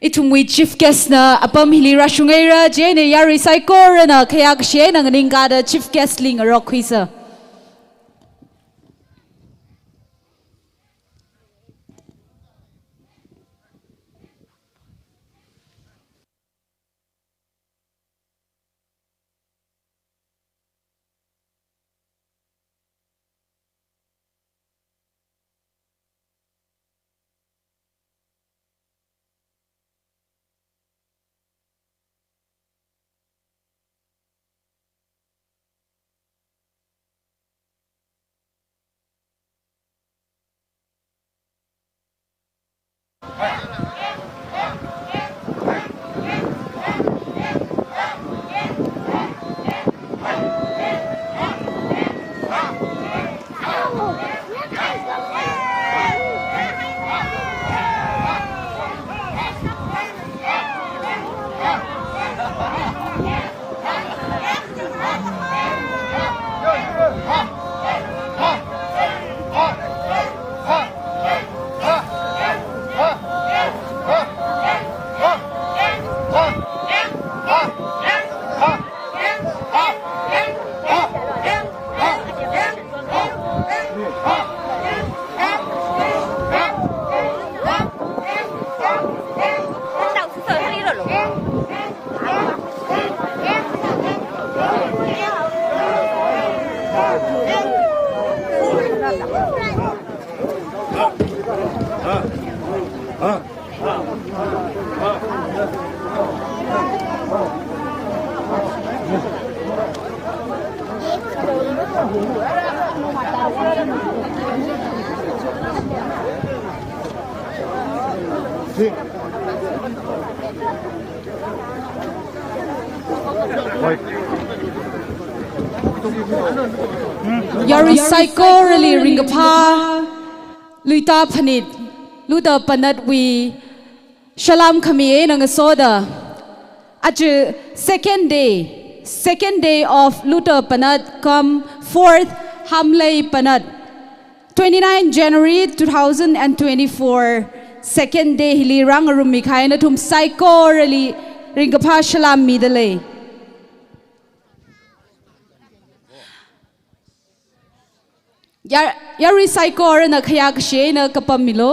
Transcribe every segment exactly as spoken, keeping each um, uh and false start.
Ithumwui chief guest na apam hili rāshunghaira, chieina yarui saikorana khayākashi eina nganingkāda chief guest li ngarokkhuisa. Yarui saikorali ringkaphā Luita Phanit, Luta Panatwui salam khami eina ngasoda, aja second day, second day of Luta Panat cum fourth Hamlei Panat, twenty-nine January two thousand and twenty-four, second day hili rāngarummikahai nathum saikorali ringkaphā salam midalei. Yar-, yarui saikorana khayākashi eina kapam milu.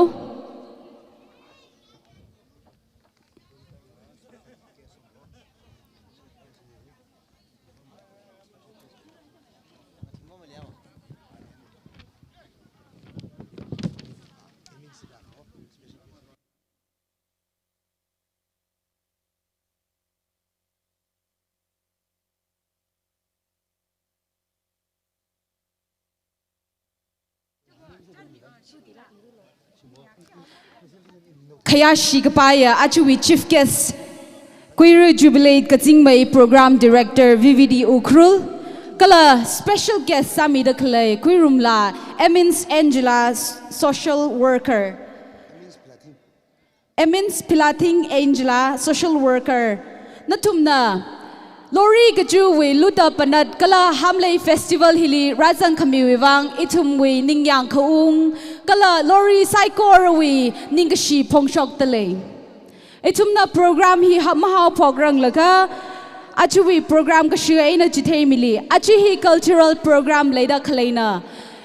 Khayāshi kapaiya ajawui chief guest, Kuiru Jubilate Kazingmei Program Director V V D Ukhrul, kala special guest sāmida khalei Kuirumla Emins Angela, social worker. Emins Philathing Angela, social worker. Nathumna Lori kachuwui Luta Panat kala Hamlei Festival hili rāzang khamiwui vang ithumwui ningyāng khaung kala Lori saikorawui ningkashi phongshokdalei. Ithumna program hi ha-, mahaophokranglakha, ajawui program kashi eina chitheimili, aja hi cultural program leida khaleina.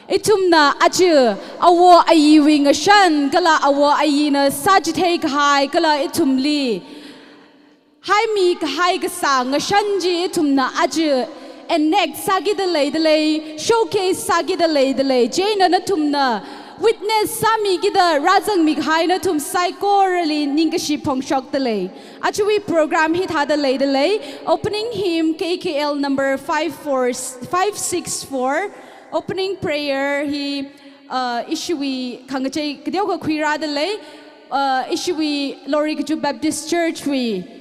Ithumna aja awo ayiwui ngashan kala awo ayina sāchithei kahai kala ithumli haimi kahai kasā ngashan chi ithumna aja enact sākida leidalei, showcase sākida leidalei, chieina nathumna witness sāmikida rāzangmikahai nathum saikorali ningkashi phongshokdalei. Ajawui program hithāda leidalei, opening hymn K K L number five four, five six four, opening prayer hi, uh, ishiwui khangachei kateokha khuirādalei, uh, ishiwui Lori Kachu Baptist Church wui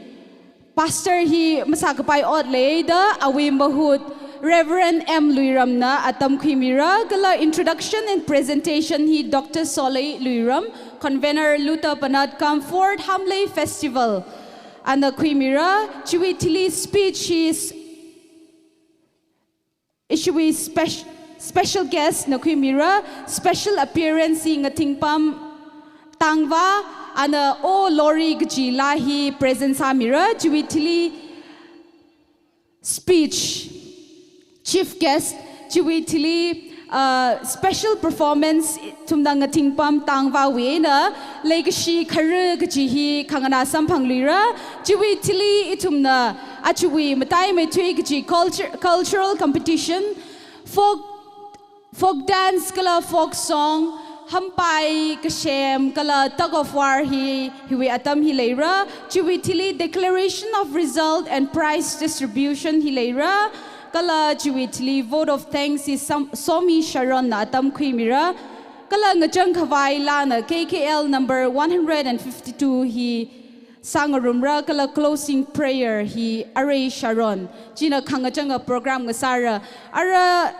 Pastor hi masākapai ot leida, awui mahut Reverend M Luiramna atam khuimira, kala introduction and presentation hi Doctor Solei Luiram, Convener Luther Banat Comfort Hamley Festival, ana khuimira. Chiwui thili speech hi s-, ishiwui spec-, special guest na khuimira, special appearance hi Ngathingpam Tangva, ana O Lori kaji laa hi present sāmira. Chiwui thili speech, chief guest, chiwui thili, uh, special performance ithumna Ngathingpam Tangvawui eina leikashi khara kaji hi khanganā samphangluira. Chiwui thili ithumna achiwui mataimeithui kaji culture, cultural competition, folk, folk dance kala folk song, hampai kasem kala tug of war hi, hiwui atam hi leira. Chiwui thili declaration of result and prize distribution hi leira. Kala chiwui thili vote of thanks hi Sam-, Somi Sharon na atam khuimira. Kala ngachang khavai laana K K L number one hundred and fifty-two hi sāngarumra, kala closing prayer hi Arei Sharon china khangachanga program ngasāra. Ara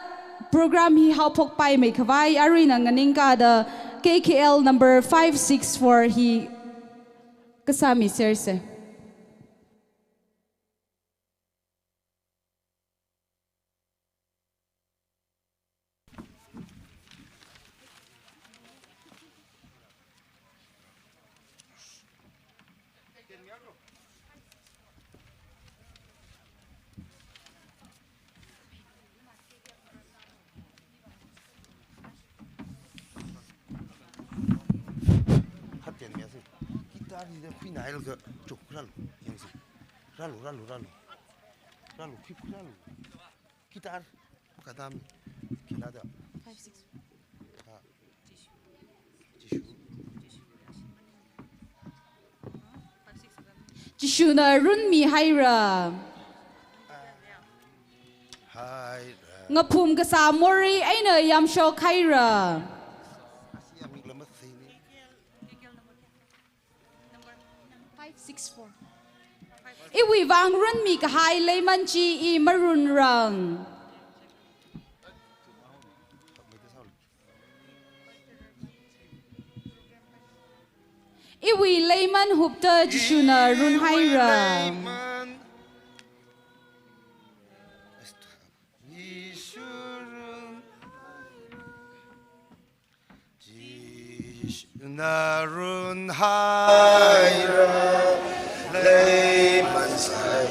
program hi haophokpaimei khavai aruina nganingkāda K K L number five six four hi kasāmi serse. Hapten mi asi. Guitar hi da khuina ilga chuk ralu, yangsi. Ralu, ralu, ralu. Ralu, khui, khui ralu. Guitar. Kadam. Khilada. Five, six. Ha. Jishu. Jishuna runmihaira. Haira. Ngaphum kasā morei eina yamshokhaira. Five six four. Iwui vang runmi kahai leiman chi i marunrang. Iwui leiman hupta Jishuna runhaira. Jishuna runhaira, leiman sai.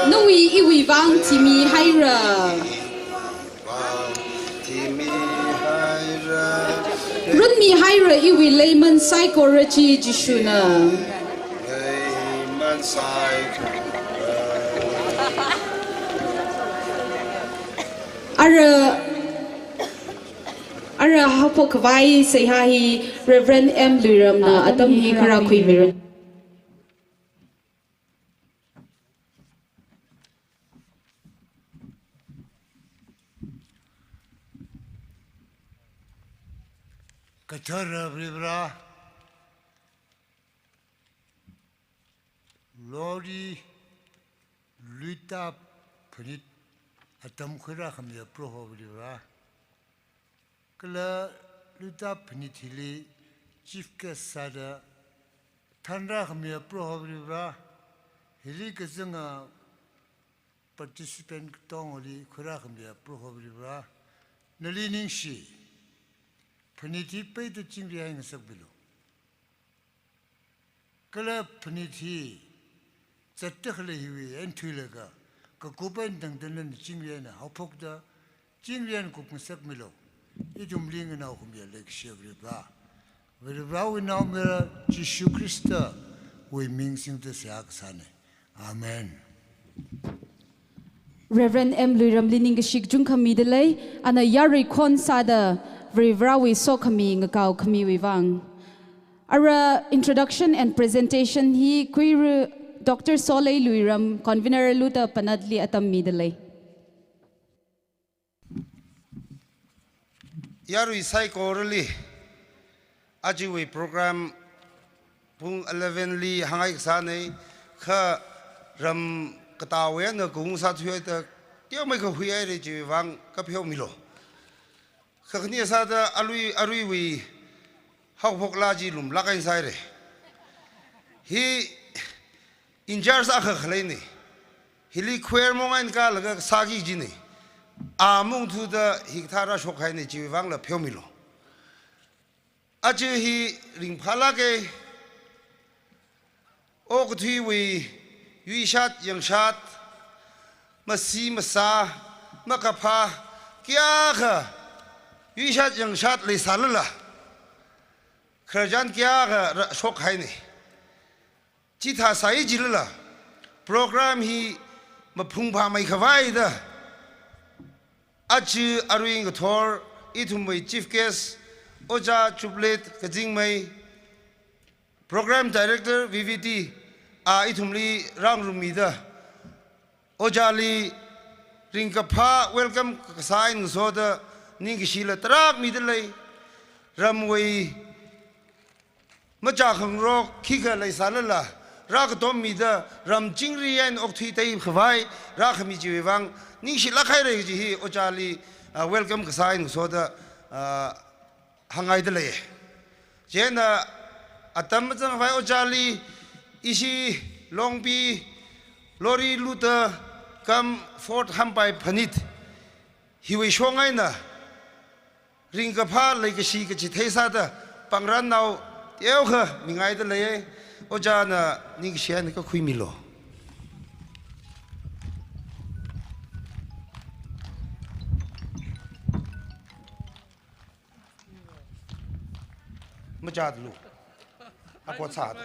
Nawui iwui vang thimihaira. Runmihaira iwui leiman saikora chi Jishuna. Ara, ara haophok khavai seihā hi Reverend M Luiramna atam hi khuirākhuimira. Kathara Varivara, Lori Luita Phanit atam khuirākhamiya Proho Varivara, kala Luita Phanit hili chief guest sāda thanrākhamiya Proho Varivara, hili kazanga participant katongli khuirākhamiya Proho Varivara, nali ningshi, phanit hi peida chingri haingasakmilu. Kala phanit hi zatda khalei hiwui eina thuilaga, kakup eina tangda nana chingri eina haophokda, chingri eina kupngasakmilu. Ithumli nganaokhamiya leikashi Varivara. Varivarawui Naomayara Jishu Khristawui ming singda seihā kasāna. Amen. Reverend M Luiramli ningkashi kachungkha midalei, ana yarui khon sāda Varivarawui sokhami ngakaokhamiwui vang. Ara introduction and presentation hi khuira Doctor Solei Luiram, convener luda panatli atam midalei. Yarui saikorali, ajawui program pung eleven li hāngngai kasānei, kha ram katā eina kung sāthuida, teomeikha huihaira chiwui vang kapheomilu. Kha khani sāda arui, aruiwui haophok laa chi lumlāk eina sāhaira. Hi in-charge akha khaleinei. Hili choir mong eina kālaga sāki jinei. A mungthuda hikathā rāshokhainei chiwui vangla pheomilu. Aja hi ringphālāka. Okathuiwui yuishat yangshat, masi masā, makaphā, kayākha yuishat yangshat leisālala, khararchan kayākha rāshokhainei. Chithā sāi jilala, program hi maphungphāmei khavai da, aja arui ngathor ithumwui chief guest, Ojā Jubilee Kazingmei, Program Director V V T, a ithumli rāngarum mida, Ojāli ringkaphā welcome kasā eina ngasoda ningkashila tarākha midalei. Ramwui machā khangarok khikha leisālala, rākatom mida ram chingri eina okthui tei khavai rākhami chiwui vang ningshilāk haira kaji hi Ojāli, ah, welcome kasā eina ngasoda, ah, hāngngaidalei. Chieina atam mazangkhavai Ojāli ishi Longpi Lori Luta cum Fort Hampai Phanit hiwui shong eina ringkaphā leikashi kachithei sāda pāngrannao teokha mingaidalei. Ojāna ningkashi eina kakhuimilu. Machātlu. Akot sāda.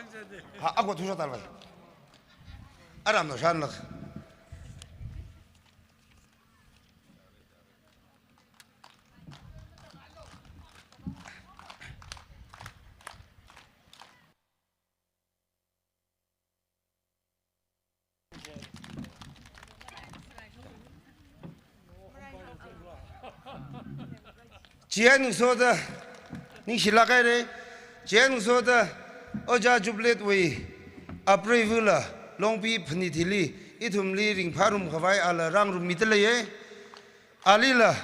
Ha, akot thusā talvai. Aramnao shanlāk. Chieina ngasoda ningshilāk haira. Chieina ngasoda Ojā Jubilee wui apreivula Longpi Phanit hili ithumli ringphārum khavai ala rāngarum midalei. Alila,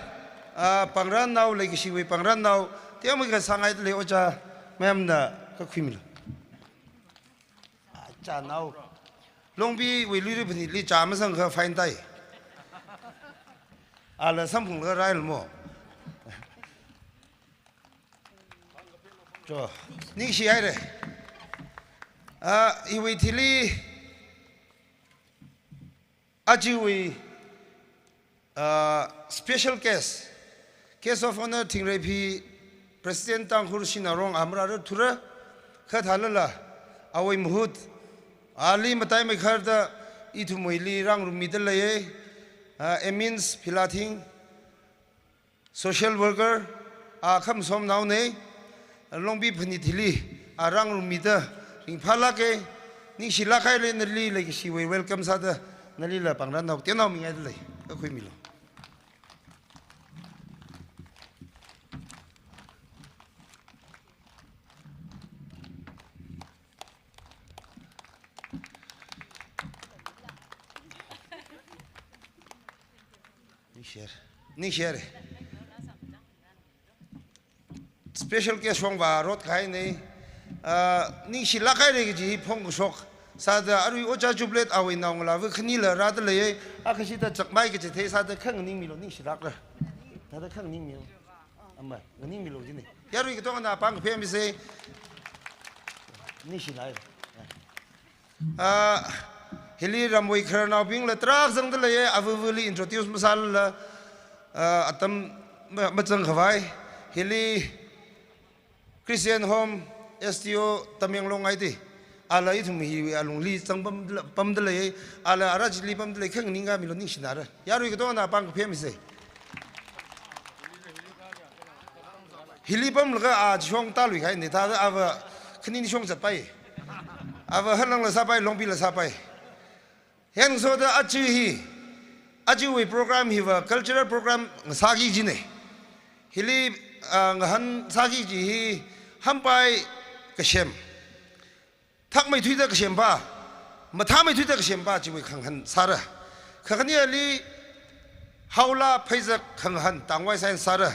ah, pāngrannao leikashiwui pāngrannao teomeikha sāngaidalei. Ojā ma'amna kakhuimilu. Chānao. Longpiwui Luira Phanitli chā mazangkha fine tai. Ala samphunglaga railmo. Cho, ningshi haira. Ah, iwui thili ajawui, ah, special guest, guest of honour Thingreiphi President Tangkhul Shanao Rong a marāra thura, kha thālala awui mahut, ali mataimeikharda ithumwuili rāngarum midalei, ah, Amins Philathing, social worker, a khamasomnaonei, Longpi Phanit hili a rāngarum mida ringphālāka, ningshilāk haira nali leikashiwui welcome sāda, nalila pāngrannao teonao mingaidalei, kakhuimilu. Ningshi haira. Ningshi haira. Special guest shongva rot kahainei. Ah, ningshilāk haira kaji hi phongkashok sāda arui Ojā Jubilee awui naongalāva khanila rādalei. A khashida chakmai kachithei sāda khanganingmilu, ningshilākra. Thāda khanganingmilu. Amei, nganingmilu jinei. Yarui katongana pāng kaphemisa. Ningshilāk haira. Ah, hili ramwui khararnaobingla tarākha zangdalei, avavali introduce masālala, ah, atam ma-, mazangkhavai. Hili Christian Home S D O Tamenglong aiti. Ala ithum hiwui alungli zangpam, pamdalei, ala ara chili pamdalei, khanganing kamilu, ningshinara. Yarui katongana pāng kaphemisa. Hili pamlaga a chishong tālui kahainei, thāda ava Ningshong zatpai. Ava Hanlang la sāpai, Longpi la sāpai. Hāngsoda aja hi, ajawui program hiva cultural program ngasāki kajina. Hili, ah, ngahānsāki kaji hi hampai kasem. Thakmeithuida kasem pa, mathāmeithuida kasem pa chiwui khangahān sāra. Kakhaneli haola pheizak khangahān tangvai sāhai sāra.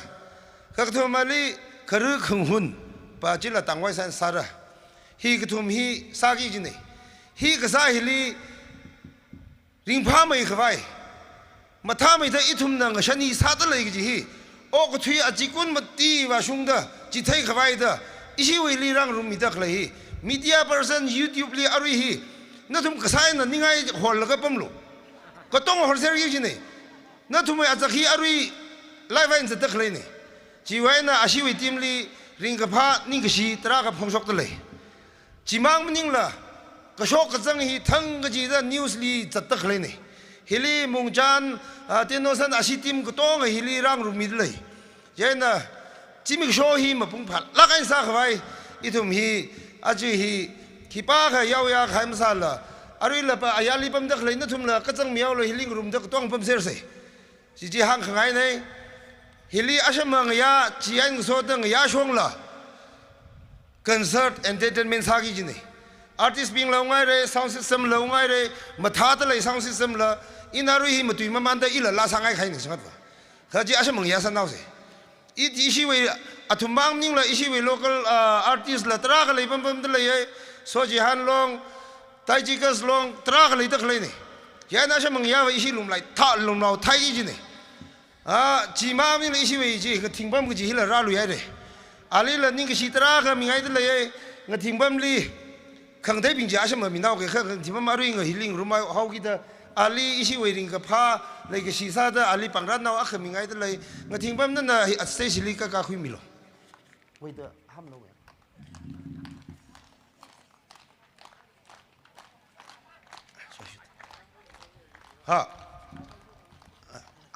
Kakathumali kharu khangahān pa chila tangvai sāhai sāra. Hi kathum hi sāki kajina. Hi kasā hili ringphāmei khavai, mathāmeida ithumna ngashan hi sāda lei kaji hi, okathui achikun mati vāshungda chithei khavaida, ishiwuili rāngarummida khalei hi, media person YouTube li arui hi, nathum kasā eina ningai hollaga pamlu. Katonga horserki kajina. Nathumwui azak hi arui live eina zatda khaleina. Chiwui eina ashiwui team li ringkaphā ningkashi tarākha phongshokda lei. Chimang maningla, kashok kazang hi thang kachida news li zatda khaleina. Hili Mungchan, ah, Tenosan ashi team katonga hili rāngarummida lei. Chieina, zimiksho hi mapung phālāk eina sākhavai, ithum hi, aja hi, khipākha yaoya khai masāla, aruila pa ayarli pamda khalei nathumla kazang mihaolu hili ngarumda katonga pamsersa. Chi chi hāngkhangaina. Hili ashama ngayā, chi eina ngasoda ngayā shongla, concert entertainment sāki kajina. Artist bingla ungngaira, sound system la ungngaira, mathāda lei sound system la, ina arui hi matui mamanda ila laa sāngai kahaina shangatva. Kha chi ashama ngayā sānaosa. It ishiwui athummang maningla ishiwui local, ah, artist la tarākha lei pampamda leiya, Sochihar Long, Taichikas Long, tarākha leida khaleina. Chieina ashama ngayāva ishi lumlai thā lumlao thāki kajina. Ah, chimang maningla ishiwui chi Ngathingpam kaji hila rāluihaira. Alila ningkashi tarākha mingaida leiya, Ngathingpamli. Khangateibing chi ashama minaoki kha Ngathingpam arui nga hili ngarumhaoki da, ali ishiwui ringkaphā leikashi sāda ali pāngrānnao akha mingaida lei. Ngathingpam nana hi stage li kakakhuimilu. Wait, uh, ham no way. Ha.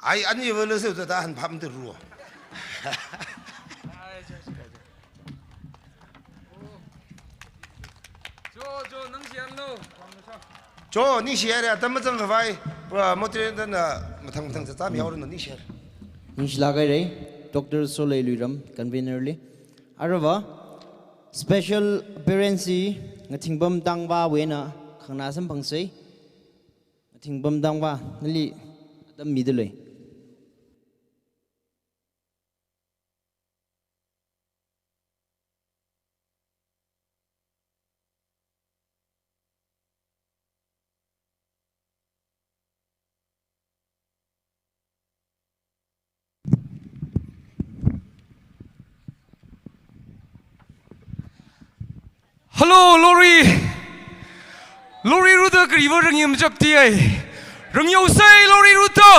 Ai, ani vele se ta han pham de ru. Jo, jo, ningshihaira, atam mazang khavai, pa moderator na mathang mathang zazam yaoranu ningshihaira. Ningshilāk haira, Doctor Solei Luiram, convener li. Aruiva, special appearance hi Ngathingpam Tangvāwui eina khanganā samphangsa. Ngathingpam Tangvā, nali atam mida lei. Hello, Lori. Lori ruda kariva rangyam japti ai. Rangyaosai Lori ruda.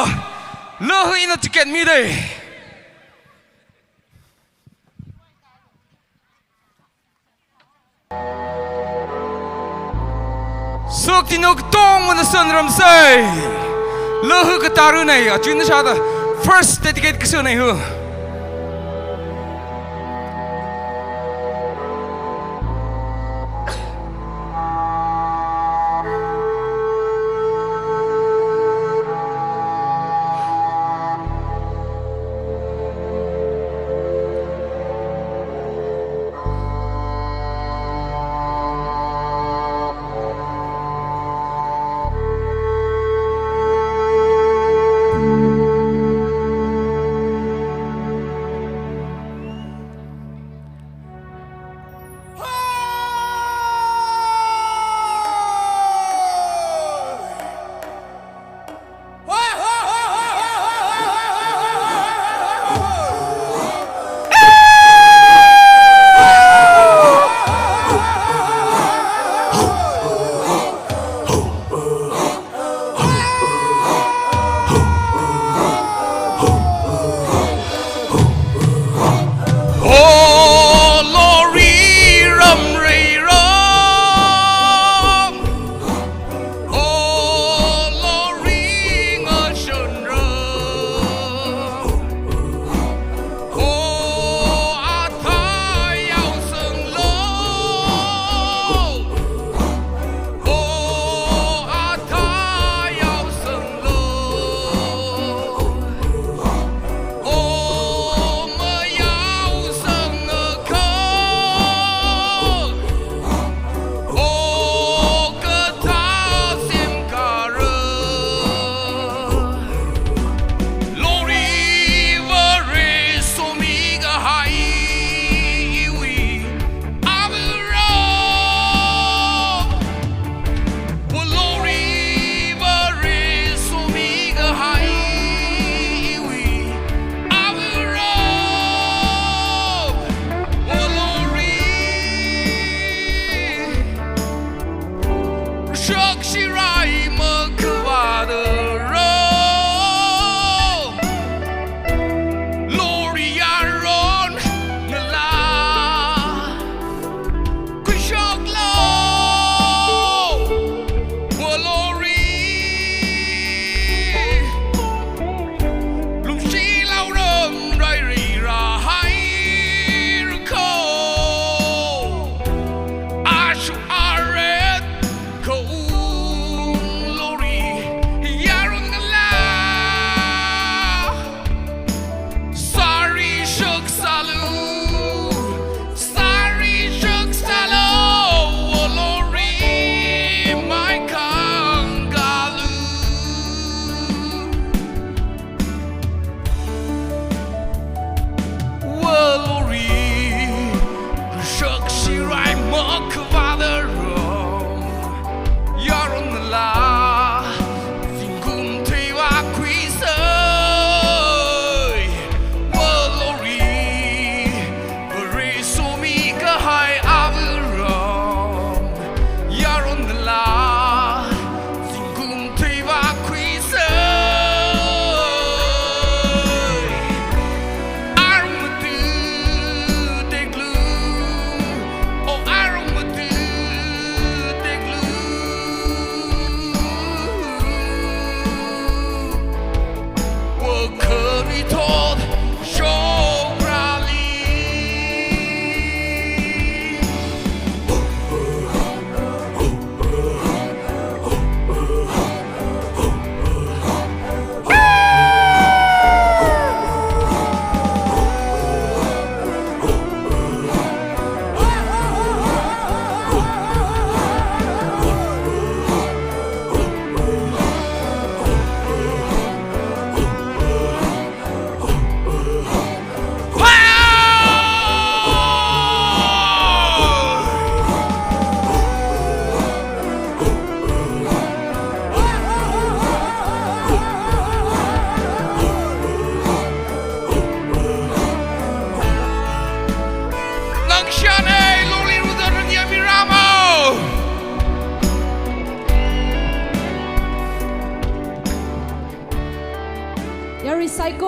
Laha ina ticket mida. Sokti nok tong wana san ramsai. Laha katarunai, achun shada first dedicate kasānai hu.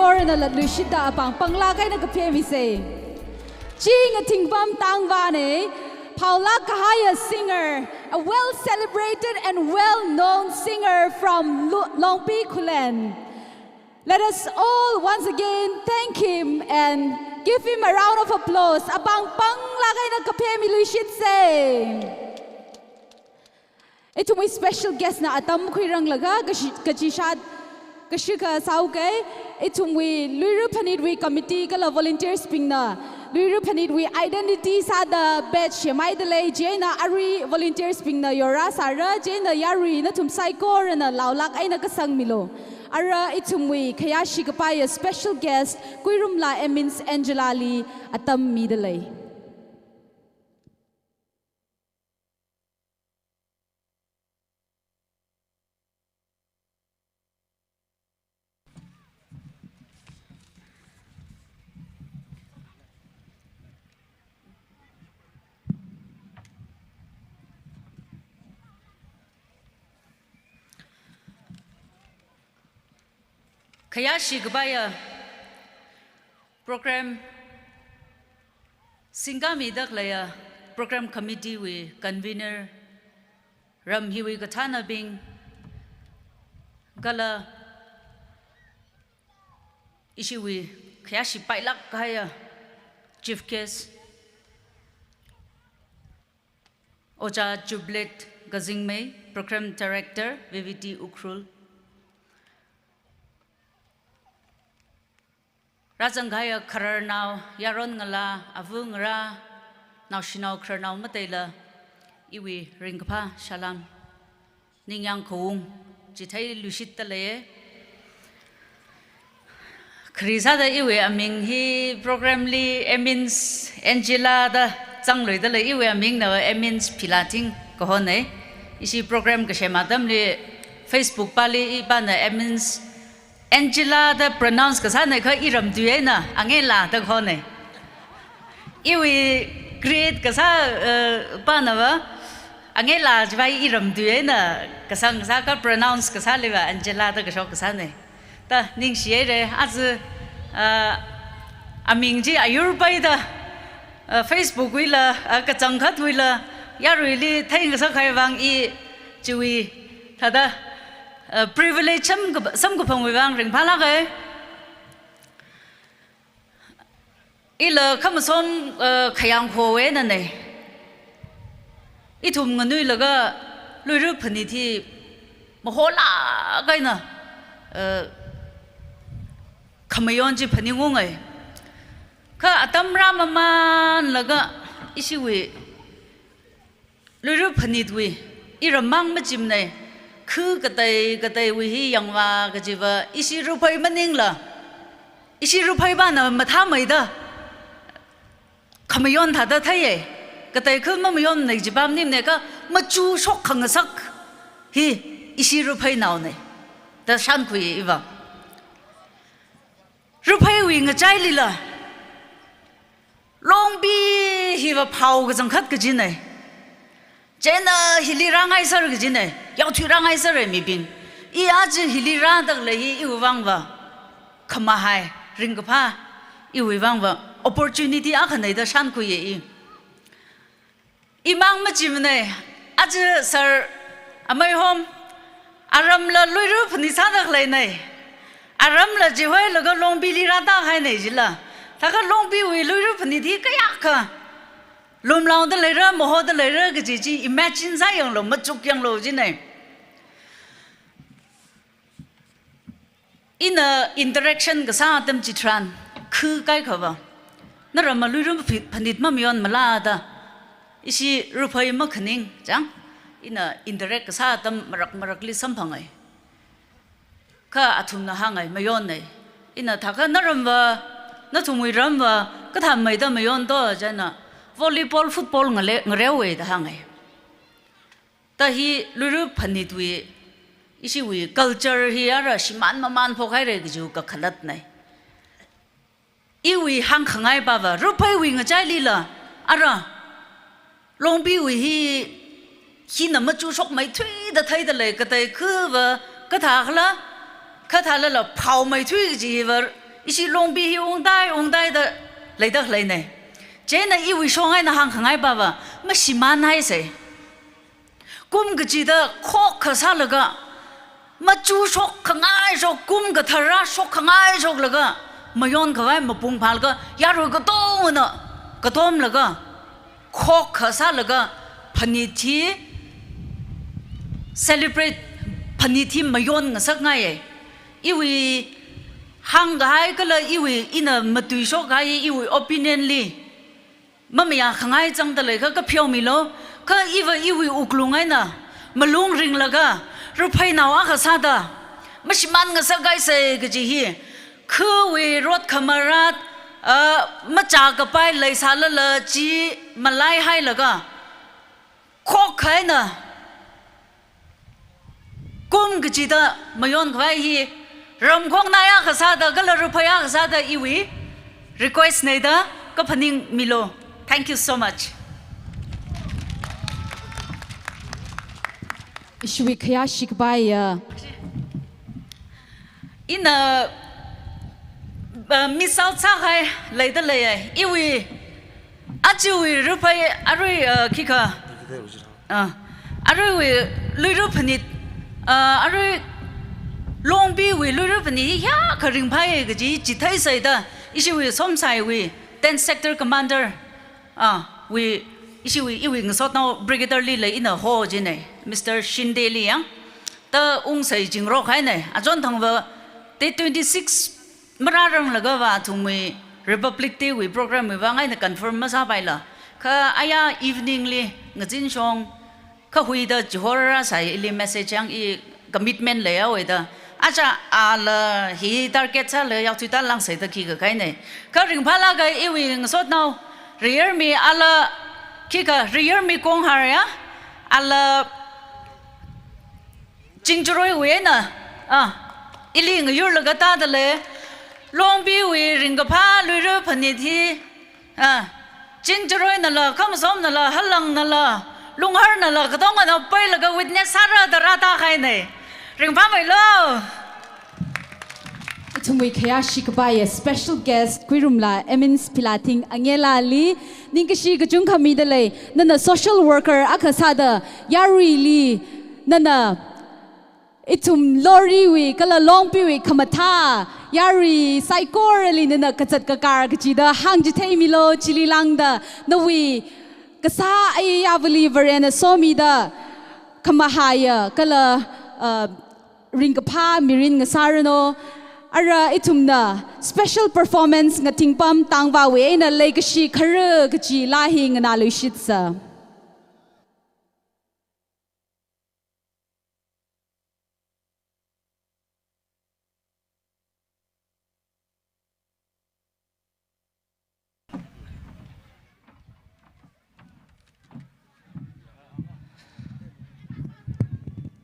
Orna latluishitda apāng panglāk eina kaphemisei. Chi ngathingpam Tangvānei, phaolāk kahaiya singer, a well celebrated and well known singer from Lu-, Longpi Khullen. Let us all once again thank him and give him a round of applause. Apāng panglāk eina kaphemiluishitsei. Ithumwui special guest na atam khuiranglaga kashi-, kachishat kashikha sāuke. Ithumwui Luira Phanitwui committee kala volunteers bingna Luira Phanitwui identity sāda badge yamhaida lei, chieina arui volunteers bingna yorasāra, chieina yarui nathum saikorana laolāk eina kasangmilu. Ara ithumwui khayāshi kapaiya special guest Kuirumla Amins Angela li atam mida lei. Khayāshi kapaiya program singkāmida khaleiya program committee wui convener, ram hiwui kathānabing, kala ishiwui khayāshi pailāk kahaiya chief guest, Ojā Jublet Kazingmei, Program Director, V V T Ukhrul. Rāzangkahaiya khararnao, yaron ngalā, ava ngarā, naoshinao khararnao mateila, iwui ringkaphā salam, ningyāng khaung chitheiluishitda leiye. Khari sāda iwui aming hi program li Amins Angela da zangluida lei, iwui amingna Amins Philathing kahonei. Ishi program kasem atamli Facebook pāli ipāna Amins Angela da pronounce kasānei kha iram tui eina Angela da kahonei. Iwui create kasā, eh, pānava Angela chiva iram tui eina kasang kasā kha pronounce kasāliva Angela da kashok kasānei. Ta ningshihaire, aja, ah, aming chi ayur paida, ah, Facebook wuila, ah, kachangkhatwuila, yaruili theingasak kahai vang i chiwui thāda, ah, privilege sam kap-, samkaphangwui vang ringphālāke. Ila khamasom, eh, khayāngkho einanei. Ithum nganuilaga Luira Phanit hi maholāk eina, eh, khamayon chi phaningungai. Kha atam rāmamanlaga ishiwui Luira Phanitwui iram mang machimnei, khu katei kateiwui hi yangva kajiva, ishi Raphei maningla, ishi Raphei vāna mathāmeida khamayon thāda theiye, katei khu mamayonnei kajiva maningmane kha, machuk shok khangasak hi ishi Raphei naonei da shānkhui iva. Rapheiwui ngachailila, Longpi hiva phao kachangkhat kajinei. Chieina hili rāngaiser kajinei, yaothui rāngaiserei mibing. I aja hili rāda khalei hi iwui vangva khamahai, ringkaphā, iwui vangva opportunity akhanei da shānkhuiye i. Imang machimnei, aja sir ameihom, aramla Luira Phanit sāda khaleinei. Aramla chihoilaga Longpili rāda kahainei jila. Thākha Longpiwui Luira Phanit hi kayākha lumlaoda leira, mahoda leira kaji chi imagine sāyanglu, machuk yanglu jinei. Ina interaction kasā atam chitharan, khu kaikhava, naramva Luira Phanit mamayonmala da, ishi Raphei makhaning chang, ina interact kasā atam marak marakli samphangai. Kha athumna hāngai, mayonnei. Ina thākha naramva, nathumwui ramva kathāmeida mayon to, chieina volleyball, football ngale-, ngareowei da hāngai. Ta hi Luira Phanitwui, ishiwui culture hi ara shimān mamān phokhairei kajiwui kakhalatnei. Iwui hāngkhangai pava, Rapheiwui ngachailila, ara Longpiwui hi, hina machuk shokmeithuida theida lei, katei khuva kathākhala, kathālala phaomeithui kajiva Ishi Longpi hi ungtai, ungtaida leida khaleina. Chieina iwui shong eina hāngkhangai pava, mashimānhaisa. Kum kachida khokkha sālaga, machuk shokkhangai shok, kum kathara shokkhangai shoklaga, mayonkhavai mapung phālaga, yarui katongana katomlaga, khokkha sālaga, phanit hi celebrate, phanit hi mayon ngasakngaiya. Iwui hāngkahai kala iwui ina matuishok kahai iwui opinion li mamayākhangai zangda leikha kapheomilu, kha iva iwui wuklung eina malung ringlaga, Rapheinao akha sāda mashimān ngasakngaisa kaji hi, khawui rot khamarat, ah, machā kapai leisālala chi malaihailaga, khokkha eina kum kachida mayonkhavai hi, ramkhongnai akha sāda kala Raphei akha sāda iwui request na da kaphaningmilu. Thank you so much. Ishiwui khayāshi kapaiya. Ina, uh, miss out sākahai leida leiya. Iwui, achiwui Raphei arui, uh, khikha, uh, aruiwui Luira phanit, uh, arui Longpiwui Luira phanit hi hiyākha ringphāya kaji chitheisāda, ishiwui Somsaiwui tenth Sector Commander, ah, wui, ishiwui, iwui ngasotnao Brigadier li lei ina ho jina, Mister Shinde li yang. Ta ungsai jingrok haina, achon thangva, date twenty-six marāranglagava athumwui Republic Day wui program wui vang eina confirm masāpaila. Kha aya evening li ngazin shong, kha huida chihorāsai, ili message yang i commitment leihaowa da. Acha ala hi target sāla yaothuida langsaida khikha kahaina. Kha ringphālaga iwui ngasotnao, Riyarmi ala khikha, Riyarmi Konghar ya, ala Chingjaroiwui eina, ah, ili ngayurlaga tāda lei, Longpiwui ringkaphā Luira phanit hi, ah, Chingjaroinala, Khamasomnala, Halangnala, Lungharnala, katongana pailaga witness sāra da rātā kahaina. Ringphāmeilu. Ithumwui khayāshi kapaiya special guest, Khuirumla Emmons Philathing Angela li ningkashi kachungkha mida lei, nana social worker akha sāda yaruili, nana ithum Loriwui kala Longpiwui khamathā, yarui saikorali nana kazat kakar kachida hāngchitheimilu, chili lāngda nawui kasā ayāvali Varena somida khamahaiya kala, uh, ringkaphā mirin ngasāranu. Ara ithumna special performance Ngathingpam Tangvāwui eina leikashi khara kachi laa hi nganāluishitsa.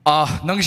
Ah, nang